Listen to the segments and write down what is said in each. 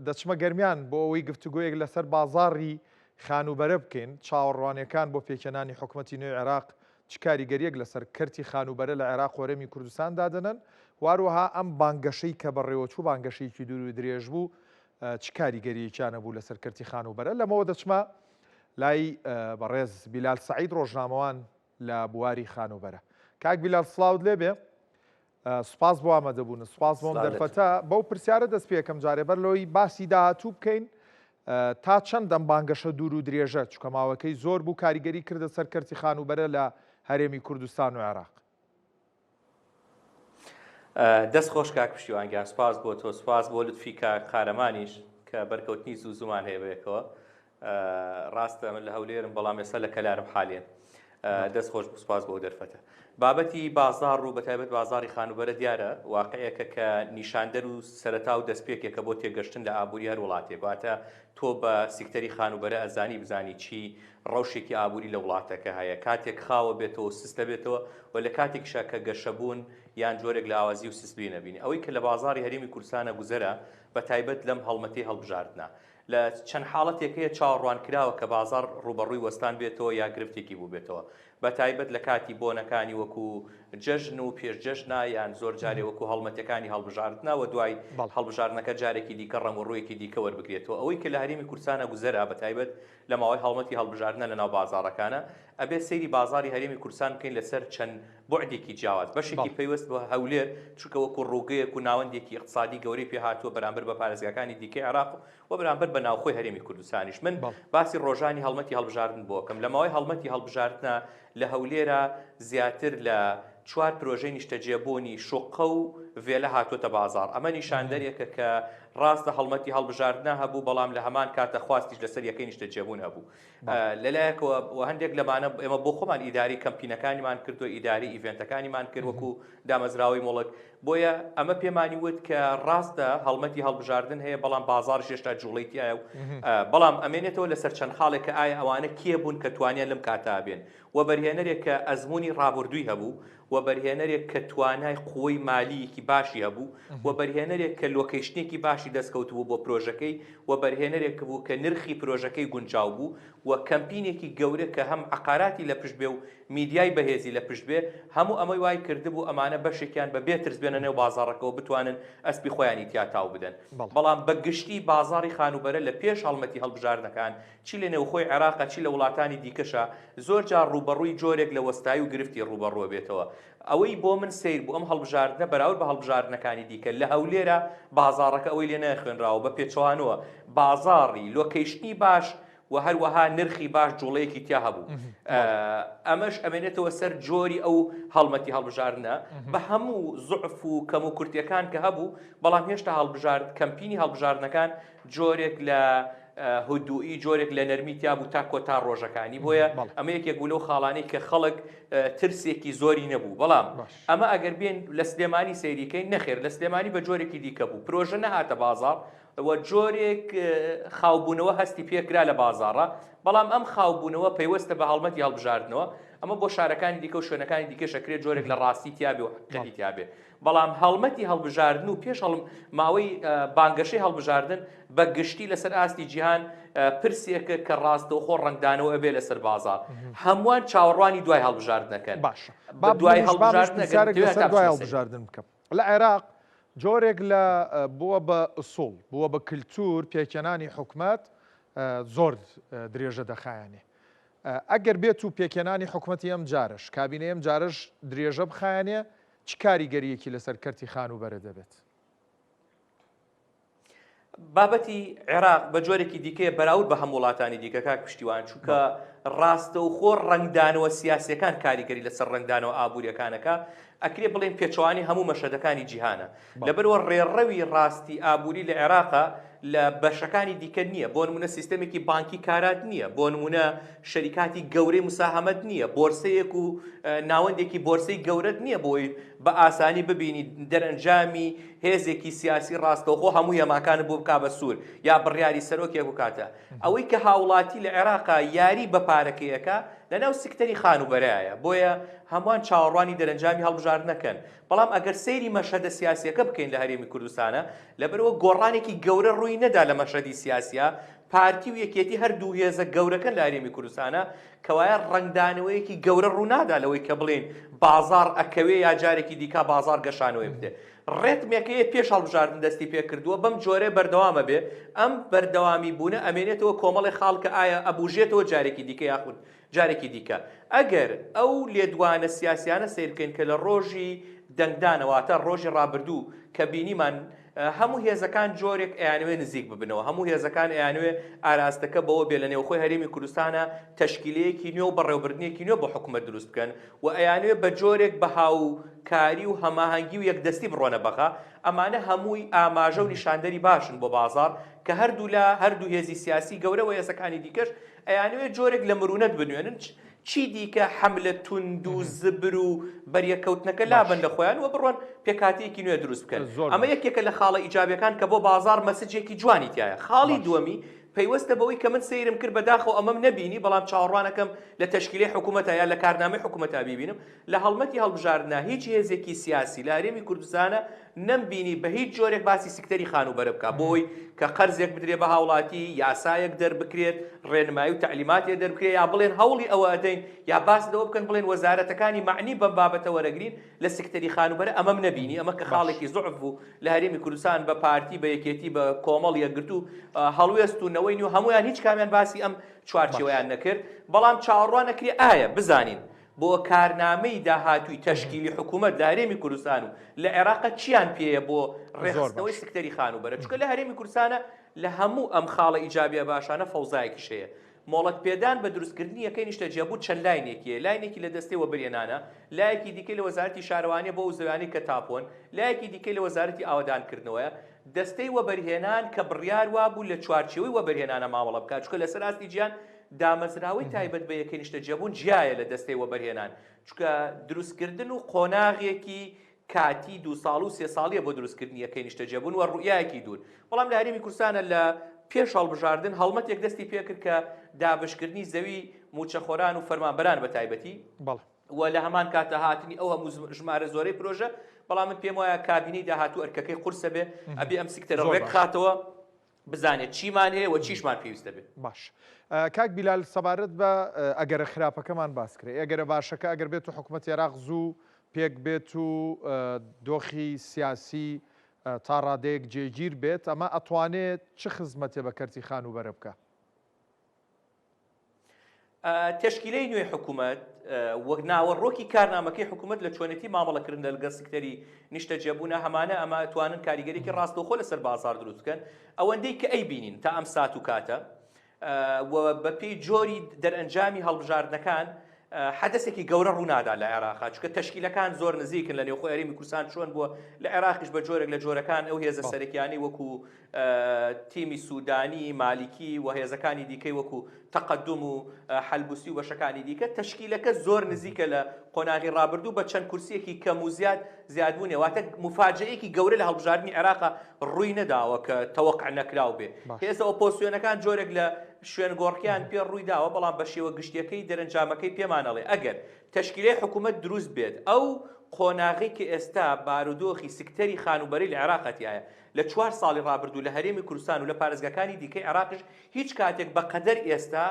دەچمە گەرمیان بۆ ئەوەی گفتوگۆیەک لەسەر بازاڕی خانووبەرە بکەین، چاوەڕوانییەکان بۆ پێکهێنانی حکومەتی نوێی عێراق چ کاریگەرییەک لەسەر کەرتی خانووبەرە لە عێراق و هەرێمی کوردستان دادەنەن و هەروەها ئەم بانگەشەی کە بەڕێوەچوو بانگەشەیەکی دوور و درێژ بوو چ کاریگەرییەکیان هەبوو لەسەر کەرتی خانووبەرە؟ لەمەوە دەچمە لای بەڕێز بیلال سەعید ڕۆژنامەوان لە بواری خانووبەرە. کاک بیلال سڵاوت لێبێ. سوپاس بۆ ئامادەبوونت، سوپاس بۆ ئەم دەرفەتە. بەو پرسیارە دەست پێکەم جارێ بەر لەوەی باسی داهاتوو بکەین، تا چەند ئەم بانگەشە دوور و درێژە، چونکە ماوەکەی زۆر بوو، کاریگەری کردە سەر کەرتی خانووبەرە لە هەرێمی کوردستان و عێراق؟ دەست خۆش کاک پشتیوان گیان، سوپاس بۆ تۆ، سوپاس بۆ لوتفی کاک قارەمانیش کە بەرکەوتنی زوو زوومان هەیە بەیەکەوە. ڕاستە من لە هەولێرم بەڵام ئێستا لە کەلارم حالێن. دەست خۆش سپاس بۆ دەرفەتە. بابەتی بازاڕ و بەتایبەت بازاڕی خانووبەرە دیارە واقعێکە کە نیشاندەر و سەرەتا و دەستپێکێکە بۆ تێگەشتن لە ئابووری هەر وڵاتێک واتە تۆ بە سیکتەری خانووبەرە ئەزانی بزانی چی ڕەوشێکی ئابووری لە وڵاتەکە هەیە کاتێک خاوە بێتەوە و سست دەبێتەوە و لە کاتێکیشا کە گەشەبوون یان جۆرێک لاوازی و سستبووی نەبینی ئەوەی کە لە بازاڕی هەرێمی کوردستانە گوزەرە بە تایبەت لەم هەڵمەتی هەڵبژاردنە لە چەند حاڵەتێک هەیە چاوەڕوانکراوە کە بازاڕ ڕووبەڕووی وەستان بێتەوە یا گرفتێکی بووبێتەوە بە تایبەت لە کاتی بۆنەکانی وەکو جەژن و پێش جەژنا یان زۆر جارێ وەکو هەڵمەتەکانی هەڵبژاردنە و دوای هەڵبژاردنەکە جارێکی دیکە ڕەنگ و ڕوویەکی دیکە وەربگرێتەوە ئەوەی کە لە هەرێمی کوردستانە گوزەرا بە تایبەت لە ماوەی هەڵمەتی هەڵبژاردنە لە ناو بازاڕەکانە ئەبێ سەیری بازاڕی هەرێمی کوردستان بکەین لەسەر چەند بوعدێکی جیاواز بەشێکی پەیوەست بە هەولێر چونکە وەکو ڕووگەیەک و ناوەندێکی ئیقتسادی گەورەی پێ هاتووە بەرامبەر بە پارێزگاکانی دیکەی عێراق و بەرامبەر بە ناوخۆی هەرێمی کوردستانیش من باسی ڕۆژانی هەڵمەتی هەڵبژاردن بۆ ئەکەم لە ماوەی هەڵمەتی هەڵبژاردنە لە هەولێرە زیاتر لە چوار پرۆژەی نیشتەجێبوونی شوقە و ڤێلە هاتووەتە بازاڕ ئەمە نیشاندەرێکە کە ڕاستە هەڵمەتی هەڵبژاردنە هەبوو بەڵام لە هەمان کاتە خواستیش لەسەر یەکەی نیشتەجێبوون هەبوو لەلایەکەوە و هەندێک لەمانە ئێمە بۆ خۆمان ئیداری کەمپینەکانیمان کردو ئیداری event ەکانیمان کرد وەکو دامەزراوەی موڵک بۆیە ئەمە پێمانی وت کە ڕاستە هەڵمەتی هەڵبژاردن هەیە بەڵام بازار هێشتا جوڵەی تایە و بەڵام ئەمێنێتەوە لەسەر چەند خاڵێک کە ئایا ئەوانە کێ بوون کە توانیان لەم کاتا بێن وەبەرهێنەرێک کە ئەزموونی ڕابوردووی هەبوو، وەبەرهێنەرێک کە توانای قوەی مالییەکی باشی هەبوو، وەبەرهێنەرێک کە location ێکی باشی دەستکەوتبوو بۆ پرۆژەکەی، وەبەرهێنەرێک بوو کە نرخی پرۆژەکەی گونجاو بوو و کەمپینێکی گەورە کە هەم عەقاراتی لە پشت بێ و میدیای بەهێزی لە پشت بێ، هەموو ئەمەی وای کردبوو ئەمانە بەشێکیان بە بێ ترس بێنە نێو بازاڕەکەوە بتوانن ئەسپی خۆیانی تیا تاو بدەن. بەڵام بە گشتی بازاڕی خانووبەرە لە پێش هەڵمەتی هەڵبژاردنەکان چی لە نێوخۆی عێراقە چی لە وڵاتانی دیکەشە زۆر جار ڕووبەڕووی جۆرێک لە وەستایی و گرفتی ڕووبەڕووە بێتەوە. ئەوەی بۆ من سەیر بوو ئەم هەڵبژاردنە بەراورد بە هەڵبژاردنەکانی دیکە لە هەولێرە بازاڕەکە ئەوەی لێ نەخوێنراوە بە پێچەوانەوە بازاڕی location ی باش و هەروەها نرخی باش جوڵەیەکی تیا هەبوو. ئەمەش ئەمێنێتەوە سەر جۆری ئەو هەڵمەتی هەڵبژاردنە بە هەموو زوعف و کەم و کورتیەکان کە هەبوو بەڵام هێشتا هەڵبژارد کەمپینی هەڵبژاردنەکان جۆرێک لە هدوئی جۆرێک لە نەرمی تیا بوو تا کۆتا ڕۆژەکانی بۆیە ئەمە یەکێک بوو لەو خاڵانەی کە خەڵک ترسێکی زۆری نەبوو بەڵام ئەمە ئەگەر بێن لە سلێمانی سەیریکەین نەخێر لە سلێمانی بە جۆرێکی دیکە بوو پرۆژە نەهاتە بازاڕ و جۆرێک خاوبوونەوە هەستی پێکرا لە بازاڕە بەڵام ئەم خاوبوونەوە پەیوەستە بە هەڵمەتی هەڵبژاردنەوە ئەمە بۆ شارەکانی دیکە و شوێنەکانی دیکەش ئەکرێت جۆرێک لە ڕاستی تیابێ و حەقیقەتی تیابێ بەڵام هەڵمەتی هەڵبژاردن و پێش هەڵم ماوەی بانگەشەی هەڵبژاردن بە گشتی لەسەر ئاستی جیهان پرسێکە کە ڕاستەوخۆ ڕەنگدانەوە ئەبێ لەسەر بازاڕ هەمووان چاوەڕوانی دوای هەڵبژاردنەکەن باشە با دوای هەڵبژاردن دوای هەڵبژاردن بکەم لە عێراق جۆرێک لە بووە بە ئوسوڵ بووە بە کللتور پێکهێنانی حکومەت زۆر درێژە دەخایەنێ ئەگەر بێت و پێکهێنانی حکومەتی ئەم جارش کابینەی ئەم جارش درێژە بخایەنێ چ کاریگەرییەکی لەسەر کەرتی خانووبەرە دەبێت؟ بابەتی عێراق بە جۆرێکی دیکەیە بەراورد بە هەموو وڵاتانی دیکە کاک پشتیوان چونکە ڕاستەوخۆ ڕەنگدانەوە سیاسیەکان کاریگەری لەسەر ڕەنگدانەوە ئابووریەکانەکە ئەکرێ بڵێن پێچەوانی هەموو مەشهەدەکانی جیهانە لەبەرئەوە ڕێڕەوی ڕاستی ئابووری لە عێراقا لە بەشەکانی دیکە نییە، بۆ نموونە سیستەمێکی بانکی کارات نییە، بۆ نموونە شەریکاتی گەورەی مساهەمەت نییە، بۆرسەیەک و ناوەندێکی بۆرسەی گەورەت نییە بۆی بە ئاسانی ببینی دەرەنجامی هێزێکی سیاسی ڕاستەوخۆ هەموو هێماکانت بۆ بکا بە سوور یا بڕیاری سەرۆکێک بکاتە. ئەوەی کە هاوڵاتی لە عێراقا یاری بە پارەکەی ئەکا لەناو سکتەری خانووبەرەیە، بۆیە هەمووان چاوەڕوانی دەرەنجامی هەڵبژاردنەکەن، بەڵام ئەگەر سەیری مەشهەدە سیاسیەکە بکەین لە هەرێمی کوردستانە، لەبەرئەوە گۆڕانێکی گەورە ڕووی نەدا لە مەشهەدی سیاسیا، پارتی و یەکێتی هەردوو هێزە گەورەکەن لە هەرێمی کوردستانە، کەوایە ڕەنگدانەوەیەکی گەورە ڕوونادا لەوەی کە بڵێین بازاڕ ئەکەوێ یا جارێکی دیکە بازاڕ گەشانەوەی بدێ. ڕێتمێک هەیە پێش هەڵبژاردن دەستی پێکردووە بەم جۆرە بەردەوام ئەبێ، ئەم بەردەوامی بوونە ئەمێنێتەوە کۆمەڵێ خاڵ کە ئایا ئەبوژێتەوە جارێکی دیکە یاخود جارێکی دیکە ئەگەر ئەو لێدوانە سیاسیانە سەیر بکەین کە لە ڕۆژی دەنگدانە واتە ڕۆژی ڕابردوو کە بینیمان هەموو هێزەکان جۆرێک ئەیانەوێ نزیک ببنەوە هەموو هێزەکان ئەیانەوێ ئاراستەکە بەوە بێ لە نێوخۆی هەرێمی کوردستانە تەشکیلەیەکی نوێ و بەڕێوەبردنێکی نوێ بۆ حکوومەت دروست بکەن و ئەیانەوێ بە جۆرێک بە هاوکاری و هەماهەنگی و یەکدەستی بڕۆنە بەغا، ئەمانە هەمووی ئاماژە و نیشاندەری باشن بۆ بازاڕ کە هەردوولا، هەردوو هێزی سیاسی گەورە و هێزەکانی دیکەش ئەیانەوێ جۆرێک لە مرونەت بنوێنن چی دیکە حەملە توند و زبر و بەریەککەوتنەکە لابەن لە خۆیان و بڕۆن پێکهاتەیەکی نوێ دروست بکەن. ئەمە یەکێکە لە خاڵە ئیجابیەکان کە بۆ بازاڕ مەسجێکی جوانی تیایە. خاڵی دووەمی پەیوەستە بەوەی کە من سەیرم کرد بەداخەوە ئەمەم نەبینی بەڵام چاوەڕوانەکەم لە تەشکیلەی حکوومەتە یا لە کارنامەی حکوومەتا بیبینم لە هەڵمەتی هەڵبژاردنا هیچ هێزێکی سیاسی لە هەرێمی کوردستانە نەمبینی بە هیچ جۆرێک باسی سیکتەری خانووبەرە بکا بۆی کە قەرزێک بدرێ بە هاوڵاتی یاسایەک دەربکرێت ڕێنمایی و تەعلیماتێ دەربکرێت یا بڵێن هەوڵی ئەوە ئەدەین یا باس لەوە بکەن بڵێن وەزارەتەکانی مەعنی بەم بابەتە وەرەگرین لە سیکتەری خانووبەرە ئەمەم نەبینی ئەمە کە خاڵێکی زوعف بوو لە هەرێمی کوردستان بە پارتی بە یەکێتی بە کۆمەڵ یەکگرتوو هەڵوێست و نەوەی نوێ هەموویان هیچ کامیان باسی ئەم چوارچێوەیان نەکرد بەڵام چاوەڕوان ئەکرێ ئایا بزانین بۆ کارنامەی داهاتووی تەشکیلی حکوومەت لە هەرێمی کوردستان و لە عێراق چیان پێیە بۆ ڕێکخستنەوەی سکتەری خانووبەرە چونکە لە هەرێمی کوردستانە لە هەموو ئەم خاڵە ئیجابیە باشانە فەوزایەکیش هەیە مۆڵەتپێدان بە دروستکردنی یەکەی نیشتەجێبوون چەند لاینێکی هەیە، لاینێکی لە دەستەی وەبەرهێنانە، لایەکی دیکەی لە وەزارەتی شارەوانییە بۆ ئەو زەویانەی کە تاپۆن، لایەکی دیکەی لە وەزارەتی ئاوەدانکردنەوەیە. دەستەی وەبەرهێنان کە بڕیار وابوو لە چوارچێوەی وەبەرهێنانە مامەڵە بکات، چونکە لەسەر ئاستی جیهان دامەزراوەی تایبەت بە یەکەی نیشتەجێبوون جیایە لە دەستەی وەبەرهێنان، چونکە دروستکردن و قۆناغێکی کاتی دوو ساڵ و سێ ساڵیە بۆ دروستکردنی یەکەی نیشتەجێبوون و ڕوئیایەکی دوور، بەڵام لە هەرێمی کوردستانە لە پێش هەڵبژاردن هەڵمەتێک دەستی پێکرد کە دابەشکردنی زەوی مووچەخۆران و فەرمانبەران بە تایبەتی و لە هەمان کاتە هاتنی ئەو هەموو ژمارە زۆرەی پرۆژە، بەڵام من پێم وایە کابینەی داهاتوو ئەرکەکەی قورسە بێ، ئەبێ ئەم سیکتەرە ڕێکخاتەوە. بزانێت چیمان هەیە و چیشمان پێویستە بێت. باش کاک بیلال سەبارەت بە ئەگەرە خراپەکەمان باس کرێ ئەگەرە باشەکە ئەگەر بێت و حکوومەتی عێراق زوو پێک بێت و دۆخی سیاسی تا ڕادەیەک جێگیر بێت ئەمە ئەتوانێت چ خزمەتێ بە کەرتی خانووبەرە بکە؟ تەشکیلەی نوێی حکومەت وەک ناوەڕۆکی کارنامەکەی حکومەت لە چۆنێتی مامەڵەکردن لەگەڵ سکتەری نیشتەجێبوونە هەمانە ئەمە توانن کاریگەرێکی ڕاستەوخۆ لەسەر بازار دروست بکەن ئەوەندەی کە ئەیبینین تا ئەم سات و کاتە و بەپێی جۆری دەرئەنجامی هەڵبژاردنەکان حەدەسێکی گەورە ڕوونادا لە عێراقا چونکە تەشکیلەکان زۆر نزیکن لە نێوخۆی هەرێمی کوردستان چۆن بووە لە عێراقیش بە جۆرێک لە جۆرەکان ئەو هێزە سەرەکیانەی وەکو تیمی سودانی، مالیکی و هێزەکانی دیکەی وەکو تەقەدوم و حەلبوسی و بەشەکانی دیکە، تەشکیلەکە زۆر نزیکە لە قۆناغی ڕابردوو بە چەند کورسییەکی کەم و زیاد زیادبوونی، واتە موفاجەئەیەکی گەورە لە هەڵبژاردنی عێراقا ڕووی نەداوە کە تەوەقع نەکراو بێ. هێزە ئۆپۆزسیۆنەکان جۆرێک لە شوێنگۆڕکێیان پێ ڕووی داوە، بەڵام بە شێوە گشتییەکەی دەرەنجامەکەی پێمان ئەڵێ ئەگەر تەشکیلەی حکوومەت دروست بێت ئەو قۆناغەی کە ئێستا بارودۆخی سکتەری خانووبەرەی لە عێراقا تیایە لە چوار ساڵی ڕابردوو لە هەرێمی کوردستان و لە پارێزگاکانی دیکەی عێراقیش هیچ کاتێک بە قەدەر ئێستا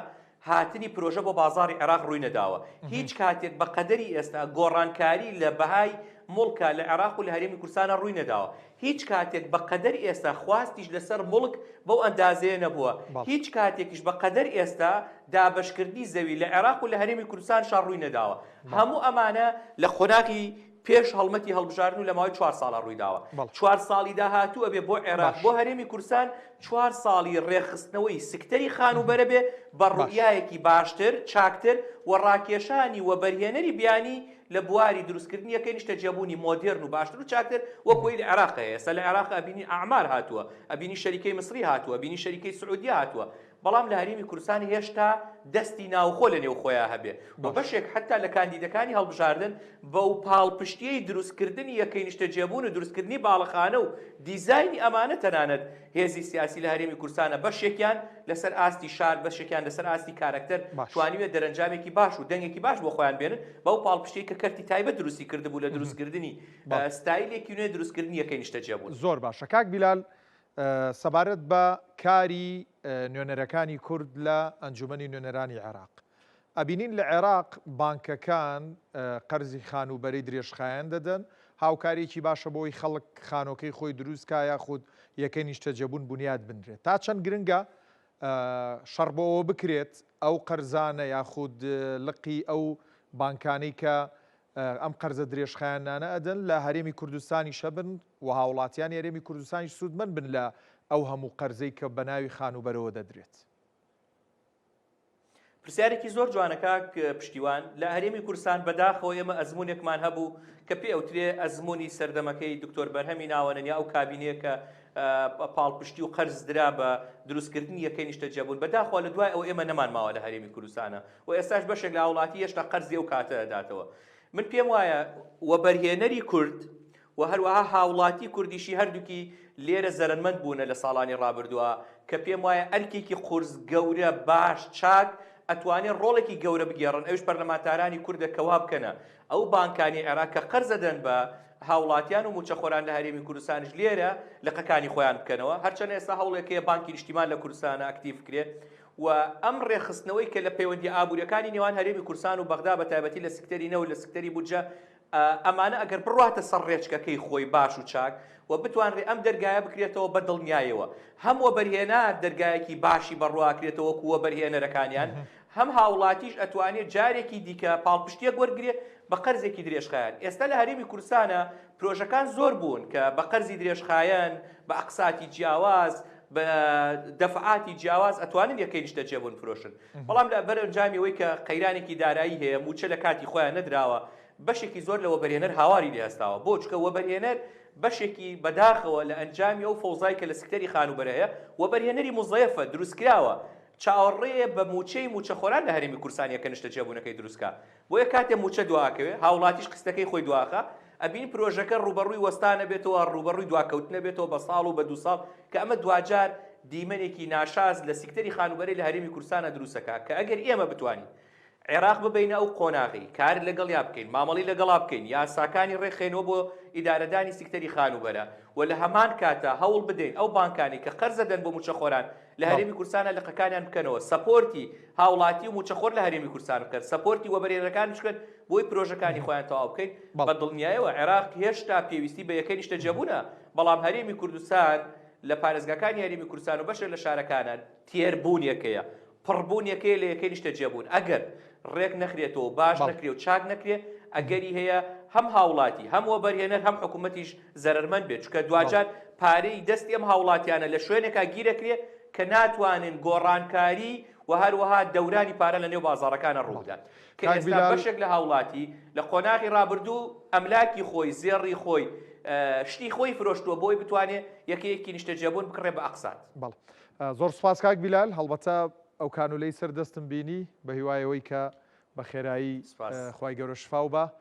هاتنی پرۆژە بۆ بازاڕی عێراق ڕووی نەداوە. هیچ کاتێک بە قەدەری ئێستا گۆڕانکاری لە بەهای موڵکا لە عێراق و لە هەرێمی کوردستانا ڕووی نەداوە. هیچ کاتێک بە قەدەر ئێستا خواستیش لەسەر موڵک بەو ئەندازەیە نەبووە. هیچ کاتێکیش بە قەدەر ئێستا دابەشکردنی زەوی لە عێراق و لە هەرێمی کوردستانشا ڕووی نەداوە. هەموو ئەمانە لە قۆناغی پێش هەڵمەتی هەڵبژاردن و لە ماوەی چوار ساڵا ڕوویداوە. چوار ساڵی داهاتوو ئەبێ بۆ عێراق، بۆ هەرێمی کوردستان چوار ساڵی ڕێکخستنەوەی سکتەری خانووبەرە بێ بە ڕوئیایەکی باشتر، چاکتر و ڕاکێشانی وەبەرهێنەری بیانی لە بواری دروستکردنی یەکەی نیشتەجێبوونی مۆدێرن و باشتر و چاکتر وەک وەی لە عێراق هەیە. ئێستا لە عێراق ئەبینی ئەعمار هاتووە، ئەبینی شەریکەی میسری هاتووە، ئەبینی شەریکەی سعودیە هاتووە. بەڵام لە هەرێمی کوردستان هێشتا دەستی ناوخۆ لە نێو خۆیا هەبێ و بەشێک حەتا لە کاندیدەکانی هەڵبژاردن بەو پاڵپشتیەی دروستکردنی یەکەی نیشتەجێبوون و دروستکردنی باڵەخانە و دیزاینی ئەمانە تەنانەت هێزی سیاسی لە هەرێمی کوردستانە بەشێکیان لەسەر ئاستی شار بەشێکیان لەسەر ئاستی کارەکتەر توانیویە دەرەنجامێکی باش و دەنگێکی باش بۆ خۆیان بێنن بەو پاڵپشتیەی کە کەرتی تایبەت دروستی کردبوو لە دروستکردنی ستایلێکی نوێ دروستکردنی یەکەی نیشتەجێبوون. زۆر باشە کاک بیلال سەبارەت بە کاری نوێنەرەکانی کورد لە ئەنجومەنی نوێنەرانی عێراق، ئەبینین لە عێراق بانکەکان قەرزی خانووبەرەی درێژخایەن دەدەن، هاوکارییەکی باشە بۆ ئەوەی خەڵک خانۆکەی خۆی دروست کا یاخود یەکەی نیشتەجێبوون بونیاد بنرێت. تا چەند گرنگە شەڕ بۆ ئەوە بکرێت ئەو قەرزانە یاخود لقی ئەو بانکانەی کە ئەم قەرزە درێژخایەنانە ئەدەن لە هەرێمی کوردستانیش هەبن و هاوڵاتیانی هەرێمی کوردستانیش سوودمەند بن لە ئەو هەموو قەرزەی کە بە ناوی خانووبەرەوە دەدرێت. پرسیارێکی زۆر جوانە کاک پشتیوان، لە هەرێمی کوردستان بەداخەوە ئێمە ئەزموونێکمان هەبوو کە پێ ئەوترێ ئەزموونی سەردەمەکەی دکتۆر بەرهەمی ناوەنەن یا ئەو کابینەیە کە پاڵپشتی و قەرز درا بە دروستکردنی یەکەی نیشتەجێبوون بەداخەوە لە دوای ئەوە ئێمە نەمان ماوە لە هەرێمی کوردستانە و ئێستاش بەشێک لە هاوڵاتی هێشتا قەرزی ئەو کاتە ئەداتەوە. من پێم وایە وەبەرهێنەری کورد و هەروەها هاوڵاتی کوردیشی هەردووکی لێرە زەرەرمەند بوونە لە ساڵانی ڕابردووە کە پێم وایە ئەرکێکی قورس گەورە باش چاک ئەتوانێ ڕۆڵێکی گەورە بگێڕن ئەویش پەرلەمانتارانی کوردە کە وا بکەنە ئەو بانکانی عێراق کە قەرز ئەدەن بە هاوڵاتیان و موچەخۆران لە هەرێمی کوردستانیش لێرە لقەکانی خۆیان بکەنەوە هەرچەنە ئێستا هەوڵێک هەیە بانکی نیشتیمان لە کوردستانە ئەکتیڤ بکرێ و ئەم ڕێکخستنەوەی کە لە پەیوەندیە ئابووریەکانی نێوان هەرێمی کوردستان و بەغدا بە تایبەتی لە سکتەری نەوت لە سکتەری بودجە ئەمانە ئەگەر بڕواتە سەر ڕێچکەکەی خۆی باش و چاک و بتوانرێ ئەم دەرگایە بکرێتەوە بە دڵنیایەوە هەم وەبەرهێنان دەرگایەکی باشی بەڕواکرێتەوە وەکو وەبەرهێنەرەکانیان هەم هاوڵاتیش ئەتوانێ جارێکی دیکە پاڵپشتیەک وەرگرێ بە قەرزێکی درێژخایەن. ئێستا لە هەرێمی کوردستانا پرۆژەکان زۆر بوون کە بە قەرزی درێژخایەن، بە ئەقساتی جیاواز، بە دەفعاتی جیاواز ئەتوانن یەکەی نیشتەجێبوون بفرۆشن. بەڵام لە بەرئەنجامی ئەوەی کە قەیرانێکی دارایی هەیە، مووچە لە کاتی خۆیان نەدراوە، بەشێکی زۆر لە وەبەرهێنەر هاواری لێ هەستاوە. بۆ؟ چونکە وەبەرهێنەر بەشێکی بەداخەوە لە ئەنجامی ئەو فەوزای کە لە سکتەری خانووبەرە هەیە، وەبەرهێنەری موزەیەفە، دروستکراوە، چاوەڕێیە بە مووچەی مووچەخۆران لە هەرێمی کوردستان یەکە نیشتەجێبوونەکەی دروست کا. بۆیە کاتێ مووچە دواکەوێ، هاوڵاتیش قیستەکەی خۆی دواخا، ئەبینی پرۆژەکە ڕووبەڕووی وەستان ئەبێتەوە، ڕووبەڕووی دواکەوتن ئەبێتەوە بە ساڵ و بە دوو ساڵ، کە ئەمە دواجار دیمەنێکی ناشاز لە سیکتەری خانووبەرەی لە هەرێمی کوردستانا دروست ئەکا کە ئەگەر ئێمە بتوانین عێراق ببەینە ئەو قۆناغەی کار لەگەڵیا بکەین، مامەڵەی لەگەڵا بکەین، یاساکانی ڕێکخەینەوە بۆ ئیدارەدانی سیکتەری خانووبەرە و لە هەمان کاتا هەوڵ بدەین ئەو بانکانەی کە قەرز ئەدەن بۆ مووچەخۆران لە هەرێمی کوردستانا لقەکانیان بکەنەوە، support ی هاوڵاتی و مووچەخۆر لە هەرێمی کوردستان بکەن، support ی وەبەرهێنەرەکانیش بکەن بۆی پرۆژەکانی خۆیان تەواو بکەین، بە دڵنیایەوە عێراق هێشتا پێویستی بە یەکەی نیشتەجێبوونە، بەڵام هەرێمی کوردستان لە پارێزگاکانی هەرێمی کوردستان و بەشێک لە شارەکانا تێربوونێک هەیە، پڕبوون یەکەیە لە یەکەی نیشتەجێبوون، ئەگەر ڕێک نەخرێتەوە و باش نەکرێ و چاک نەکرێ، ئەگەری هەیە هەم هاوڵاتی، هەم وەبەرهێنەر، هەم حکوومەتیش زەرەرمەند بێت، چونکە دواجار پارەی دەستی ئەم هاوڵاتیانە لە شوێنێکا گیرەکرێ کە ناتوانن گۆڕانکاری و هەروەها دەورانی پارە لە نێو بازاڕەکانا ڕووبدات، کە ئێستا بەشێک لە هاوڵاتی لە قۆناغی ڕابردوو ئەملاکی خۆی، زێڕی خۆی، شتی خۆی فرۆشتووە بۆی بتوانێ یەکەیەکی نیشتەجێبوون بکڕێ بە ئەقسات. زۆر سوپاس کاک بیلال هەڵبەتە ئەو کانولەی سەر دەستم بینی بە هیوای ئەوەی کە بە خێرایی خوای گەورە شفاو با.